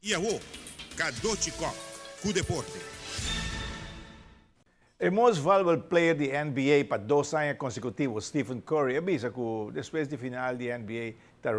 I awo, Cadochi Kock ku deporte. E most valuable player di NBA pa dos aña consecutivo, Stephen Curry, a bisa cu despues di final di NBA ta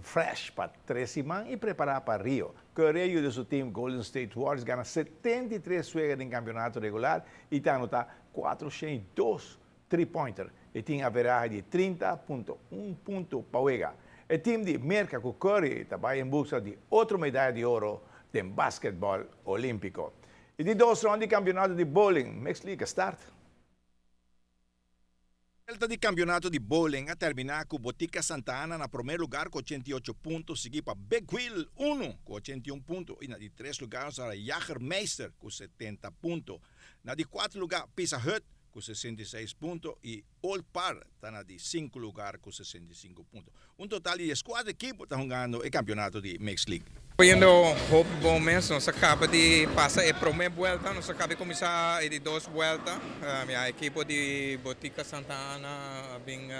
fresh pa tres siman y prepara pa Rio. Curry a yuda su team Golden State Warriors gana 73 wega den campeonato regular y ta anota 402 three-pointer. E tin average di 30.1 punto pa wega. E team di Merca cu Curry ta bay en busca di otro medaya di oro den basketball olimpico. E di dos round di campeonato di bowling, Mixed League start. Vuelta di campeonato di bowling a termina cu Botica Santa Ana na prome lugar cu 88 punto, sigui pa Big Wheel 1 cu 81 punto y na di tres lugar ta Jagermeister cu 70 punto. Na di cuater lugar Pizza Hut cu 66 punto y Old Par ta na di cinco lugar cu 65 punto. Un total di 4 ekipo ta hungando e campeonato di Mixed League. Bayendo hopi bon mes, nos a caba di pasa e prome vuelta, nos a caba di cuminsa e di dos vuelta. Ya ekipo di Botica Santa Ana bin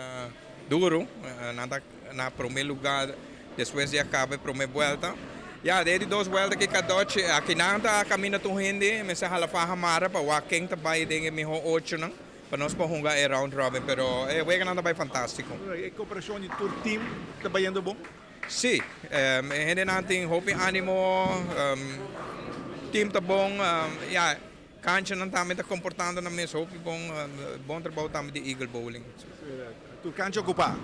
duro, nan ta na prome lugar despues di a caba e prome vuelta. Ya den e di dos vuelta aki Cadochi, aki nan ta caminda tur hende, mester hala faha mara pa wak ken ta bay den e miho ochonan pa nos por hunga e round robin, pero e weganan ta bay fantastico. E cooperacion di tur team ta bayendo bon? Si, e hendenan tin hopi animo, team ta bon, ya, canchanan tambe ta comportando nan mes hopi bon, bon trabou tambe di Eagle Bowling. Tur cancha ocupa?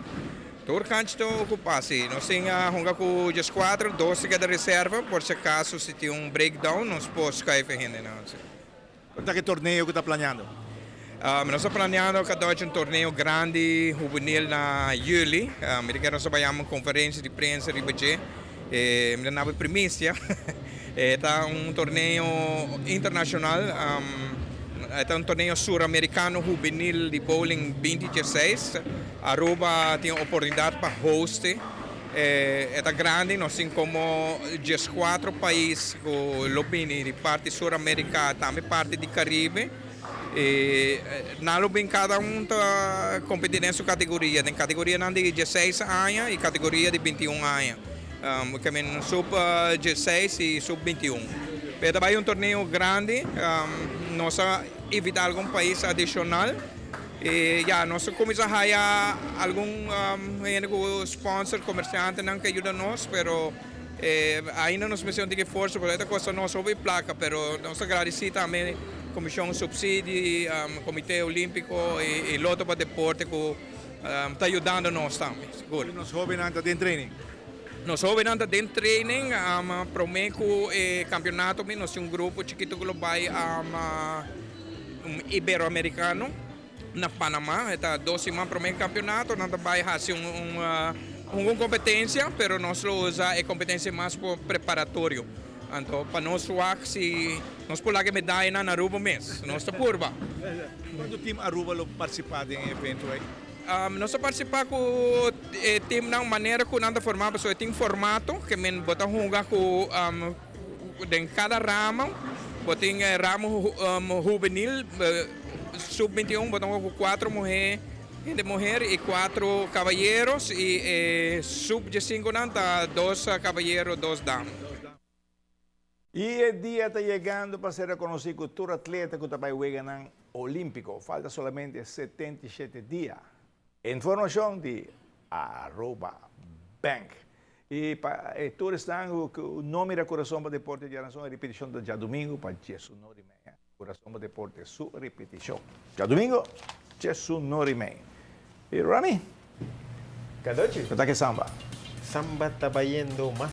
Tur cancha ta ocupa, si. Nos tin a hunga cu 14, dos ta keda reserva, por si acaso si tin un breakdown nos por schuif e hendenan, si. Con ta e torneo cu ta planeando? Nos ta planeando cadochi un torneo grandi juvenil na juli. Mi ta kere nos ta bay yama un conferencia di prensa riba dje. Mi ta naba e primicia. E ta un torneo internacional. E ta un torneo suramericano juvenil di bowling 2016. Aruba tin oportunidad pa host. E ta grandi, nos tin como 14 pais cu lo bini di parti Sur America, tambe parti di Caribe. Y nan lo bin cada un ta competi den su categoria, den categorianan di 16 aña y categoria di 21 aña. Ke men sub 16 y sub 21. Pero ta bay un torneo grandi, nos a invita algun pais adicional. Y ya, nos a cuminsa haya algun hende cu sponsor, comerciantenan cu a yuda nos, pero ainda nos mester un tiki forsa, pasobra e ta costa nos hopi placa, pero nos ta agradeci tambe Comision Subsidi, Comite Olimpico y Lotto pa Deporte cu ta yudando nos tambe, sigur. Y nos hobennan ta den training? Nos hobennan ta den training, prome cu e campeonato nos tin un grupo chikito cu lo bay un Iberoamericano na Panama. E ta 2 siman prome campeonato, nan ta bay haci un competencia, pero nos lo usa e competencia mas por preparatorio. Anto, pa nos wak si nos por laga medaya na Aruba mes, nos ta purba. Cuanto team Aruba lo participa den e evento ey? Nos ta participa cu e team nan manera cu nan ta forma, pasobra e tin formato, ke men bo ta hunga cu den cada ramo, bo tin ramo juvenil, sub 21, bo ta hunga cu cuatro muher, hende muher y cuatro caballeros y e sub 15 nan ta dos caballero, dos dama. Y e dia ta yegando pa ser reconoci cu tur atleta cu ta bay Weganan Olimpico. Falta solamente 77 dia. Informacion di Aruba Bank. Y pa tur esnan cu no mira Curason pa Deporte diaranson, repeticion ta diadomingo pa 9:30. Curason pa Deporte, su repeticion. Diadomingo, 9:30. Y Rami? Cadochi. Con ta cu samba? Samba ta bayendo mas.